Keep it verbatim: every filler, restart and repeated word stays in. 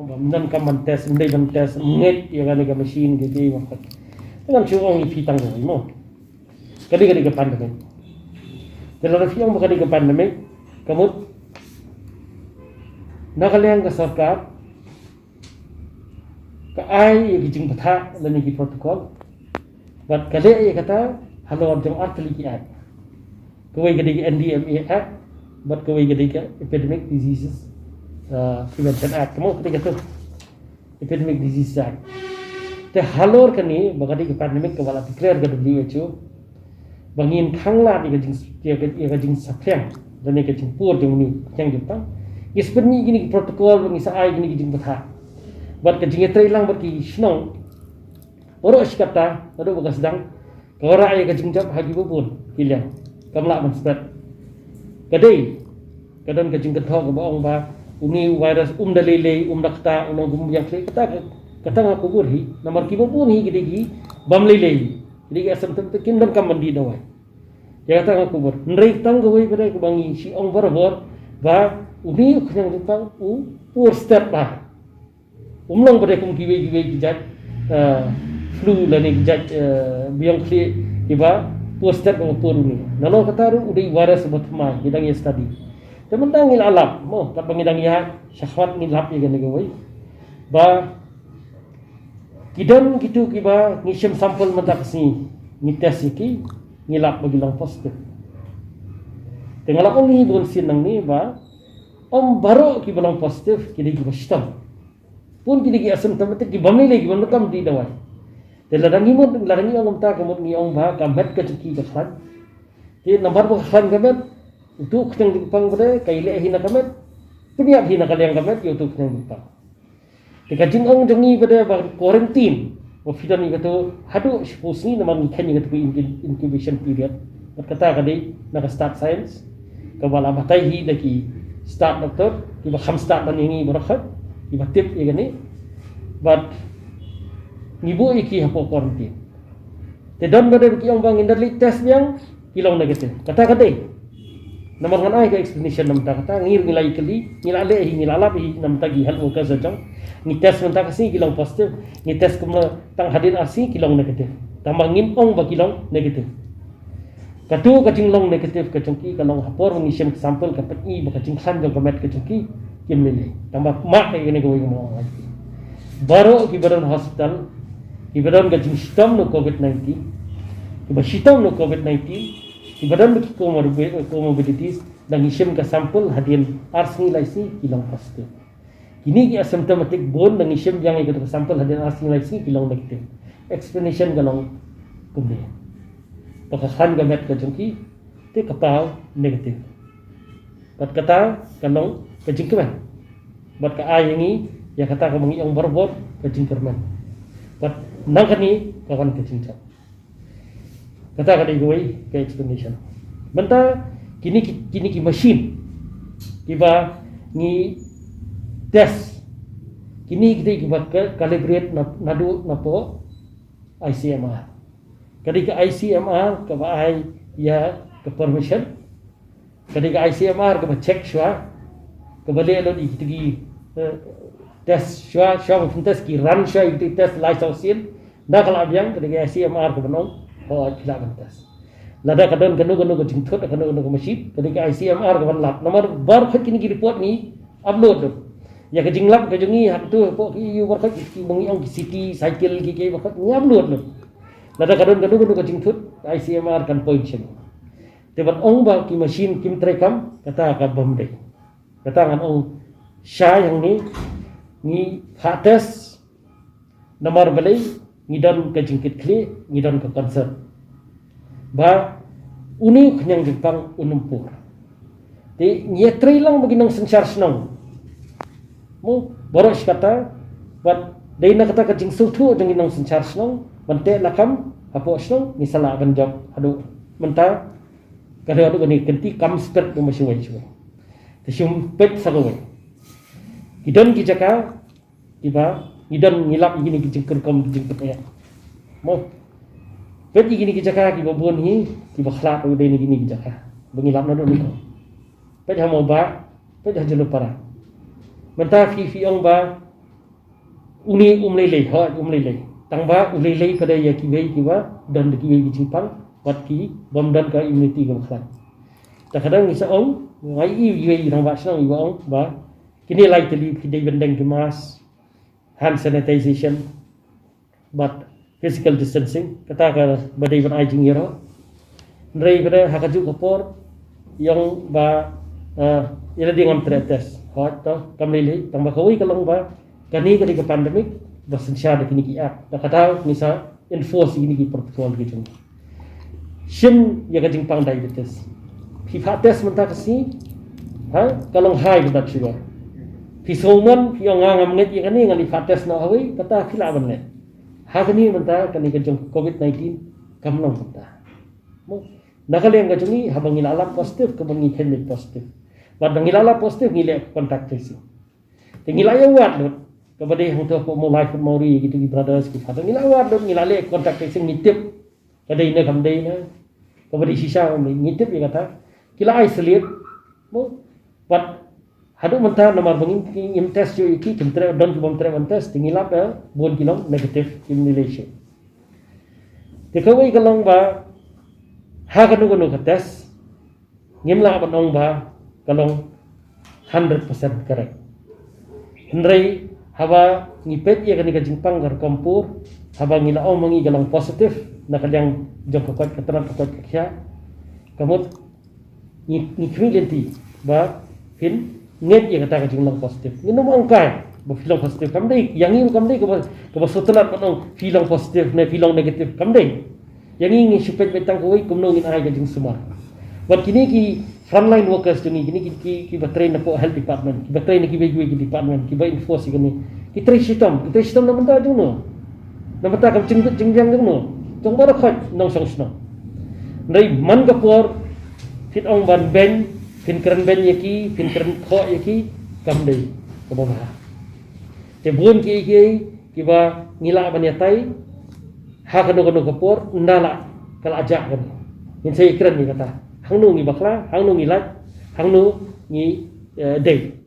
Ym don kam ban test, ym dei ban test, ym ngeit ïa kane ka machine, ki ki ba khot. Te ngam shu ong ïa phi tang kawei mo. Ka dei, ka dei ka pandemic. Te lada phi ong ba ka dei ka pandemic, ka mut na ka liang ka sorkar ka ai ïa ki jingbatai lane ki protocol. Bad ka leh ïa kata halor jong artylli ki act. Kawei ka dei ka N D M A Act, bad kawei ka dei ka Epidemic Diseases, uh, Prevention Act. Ka mut ka dei kata, Epidemic Diseases Act. Te halor kane ba ka dei ka pandemic kaba la declare ka W H O, ba ngin khang lad ïa ka jing, ïa ka, ïa ka jingsaphriang lane ka jingpur jong une u khñiang jingpang. Ngi sa pynmih kine ki protocol, ba ngi sa ai kine ki jingbatai. Bad ka jingïatreilang bad ki shnong, baroh shi katta naduh ba ka sdang, ka wanrah ïa ka jingjop ha kiba bun ki liang. Kam lah ban spread. Ka dei, ka don ka jingkynthoh kaba ong ba une u virus um da lei lei, um da kata, um long kum biang khlieh. Kata, kata nga kubur hi. Namar kiba bun hi ki dei ki bym lei lei, ki dei ki asymptomatic, kim don kam ban dih dawai. Ïa kata nga kubur. Hynrei tang kawei pat kaba ngi shu ong barabor, ba une u khñiang jingpang u pur stet bha. Um long pat kum kiwei kiwei ki jait, eh, flu lane ki jait, eh, biang khlieh kiba pur stet ba pur une. Nalor kata ruh u dei virus ba thymmai, ngi dang ïa study. Te mynta ngi la lap mo, katba ngi dang ïa shakhmat ngi lap ïa kane kawei, ba ki don kito kiba ngi shim sample mynta ka sngi, ngi test ïa ki, ngi lap ba ki long positive. Te nga la ong hi bun sien nangne ba ym baroh kiba long positive ki dei kiba shitom. Bun ki dei ki asymptomatic, ki bym lei lei, ki bym donkam dih dawai. Te lada ngi mut, lada ngi ong kumta, ka mut ngi ong ba ka met ka jong ki ka khlaiñ. Te namar ba ka khlaiñ ka met, uto u khñiang jingpang pat ka ïaleh hi na ka met, pynïap hi na ka liang ka met ïa uto u khñiang jingpang. Te ka jingong jong ngi pat ba quarantine, ba phi don ïa kato haduh shiphew sngi, namar ngi kheiñ ïa kato ka incu-, incubation period. Bad kata ka dei na ka start science kaba la batai hi da ki stad doctor kiba kham stad ban ïa ngi baroh, kiba tip ïa kane. Bad ngi buh ïa ki hapoh quarantine. Te don ba dei ba ki ong ba ngin da leit test biang, ki long negative. Kata ka dei. Namar ngan ai ka explanation namar kata, ngi ruh ngi la ïakylli, ngi la leh hi, ngi la lap hi namar ki health workers la jong. Ngi test mynta ka sngi ki long positive, ngi test kumno tang hadien ar sngi ki long negative. Tangba ngin ong ba ki long negative. Kato ka jinglong negative ka jong ki ka long ha por ba ngi shim sample, ka peit ngi ba ka jingkhlaiñ jong ka met ka jong ki kim lei lei. Tangba map ïa kane kawei ka mong. Baroh kiba don hospital, kiba don ka jingshitom na covid nineteen, kiba shitom na covid nineteen, kiba don ki comorbi-, comorbidities, da ngi shim ka sample hadien ar sngi lai sngi ki long positive. Kine ki asymptomatic bun, da ngi shim biang ïa ka sample hadien ar sngi lai sngi ki long negative. Explanation ka long kumne. Ba ka khlaiñ ka met ka jong ki te ka paw negative. Bad kata ka long ka jingkmen. Bad ka ai ïa ngi ïa kata kaba ngi ong barabor ka jingkyrmen. Bad nangkane ka wan ka jingjop. Kata ka dei kawei ka explanation. Mynta kine ki, kine ki machine kiba ngi test, kine ki dei kiba ka calibrate na, naduh napoh I C M R. Ka dei ka I C M R kaba ai ïa ka permission. Ka dei ka I C M R kaba check shuwa, kaba leh lut ïa kita ki, eh, test shuwa, shuwa ba phin test ki run shuwa ïa kita ki test lai saw sien. Na ka la biang ka dei ka I C M R kaba ong, hooid, phi lah ban test. Lada ka don kano kano ka jingthut, kano kano ka machine, ka dei ka I C M R kaban lap. Namar baroh kine ki report ngi upload lut. Ïa ka jinglap ka jong ngi ha kato, hapoh ki ïu baroh ki, kiba ngi ong ki C T cycle ki, ki baroh ngi upload lut. Lada ka don kano kano ka jingthut, I C M R kan point sha ngi. Te ban ong ba ki machine kim treikam, kata ka bym dei. Kata ngan ong shai hangne, ngi phah test, namar balei, ngi don ka jingkitkhlieh, ngi don ka concern ba une u khñiang jingpang un ym pur. Te ngi ïatreilang bad ki nongsynshar shnong. Mo, baroh shi katta, bad dei na kata ka jingsngewthuh jong ki nongsynshar shnong, ban teh lakam hapoh shnong, ngi sa lah ban jop haduh mynta, ka dei haduh kane ka kynti kam spread kumba shawei shawei. Te shim peit sa kawei. Ki don ki jaka kiba ngi don, ngi lap ïa kine ki jingkyrkhu, ki jingkyrkhu. Mo. Peit ïa kine ki jaka kiba bun hi, kiba khlad ruh dei na kine ki jaka ba ngi lap naduh mynta. Peit ha Mawbah, peit ha Julumpara. Mynta phi, phi ong ba Uni um lei lei, hoi, um lei lei. Tang ba u lei lei pat ïa kiwei kiba don da kiwei ki jingpang, wat ki bym don ka immunity kaba khlaiñ. Ta kadang ngi sa ong, ngai i iwei i rangbah shnong iba ong ba kine lai tylli phi dei ban deng ki mask, hand sanitization, bad physical distancing, kata kaba dei ban ai jingïaroh. Hynrei pat ha kajuh ka por i ong ba, eh, ïa lade ngam treh test. Hoi, to, kam lei lei, tang ba kawei ka long ba kane ka dei ka pandemic ba synshar da kine ki act. Da kata ngi sa enforce kine ki protocol ki jong. Shim ïa ka jingpang diabetes. Phi phah test mynta ka sngi, ha, ka long high ka blood sugar. Phi sngewmon, phi ong nga ngam ngeit ïa kane, ngan ïa phah test noh hawei, kata phi lah ban leh. Ha kane mynta, kane ka jong covid nineteen kam long mynta. Mo, na ka liang ka jong ngi, haba ngi la lap positive, kaba ngi kheiñ positive. Bad ngi la lap positive, ngi leh contact tracing. Te ngi la ïa wad lut, kaba dei hangto hapoh Mawlai Fort Mawrie, kito ki brothers ki father, ngi la wad lut, ngi la leh contact tracing, ngi tip ka dei ne kam dei ne, kaba dei shisha kam dei, ngi tip ïa kata. Ki la isolate, mo, bad haduh mynta namar ba ngim, ngim test ïa ki, kim treh, don ki bym treh ban test, te ngi lap, eh, bun ki long negative, kim lei lei shuh. Te kawei ka long ba ha kano kano ka test, ngim lah ban ong ba ka long hundred percent correct. Hynrei haba ngi peit ïa kane ka jingpang ka rukom pur, haba ngi la ong ma ngi ka long positive na ka liang jong ka koit ka tnat, ka koit ka khiah, ka mut ngi, ngi khmih lynti ba phin ngeit ïa kata ka jinglong positive. Ngin ym ong kai ba phi long positive, kam dei. Ïa ngi kam dei kaba, kaba sngewtynnat ban ong phi long positive ne phi long negative, kam dei. Ïa ngi ngi shu peit beit tang kawei kumno ngin ai ka jingsumar. Bad kine ki frontline workers jong ngi, kine ki, ki, kiba train napoh health department, kiba train na kiwei kiwei ki department, kiba enforce ïa kane, ki trei shitom, ki trei shitom na bynta jong no. Na bynta ka jingbit jingbiang jong no. Jong baroh khoit nongshong shnong. Hynrei man ka por phin ong ban beiñ, phin kren beiñ ïa ki, phin kren khoh ïa ki, kam dei kaba bha. Te bun kiei kiei kiba ngi lah ban ïatai ha kano kano ka por, ynda lah ka la jah kano. Ngin sa ïakren ïa kata. Hangno ngi bakla, hangno ngi lait, hangno ngi, eh, dei.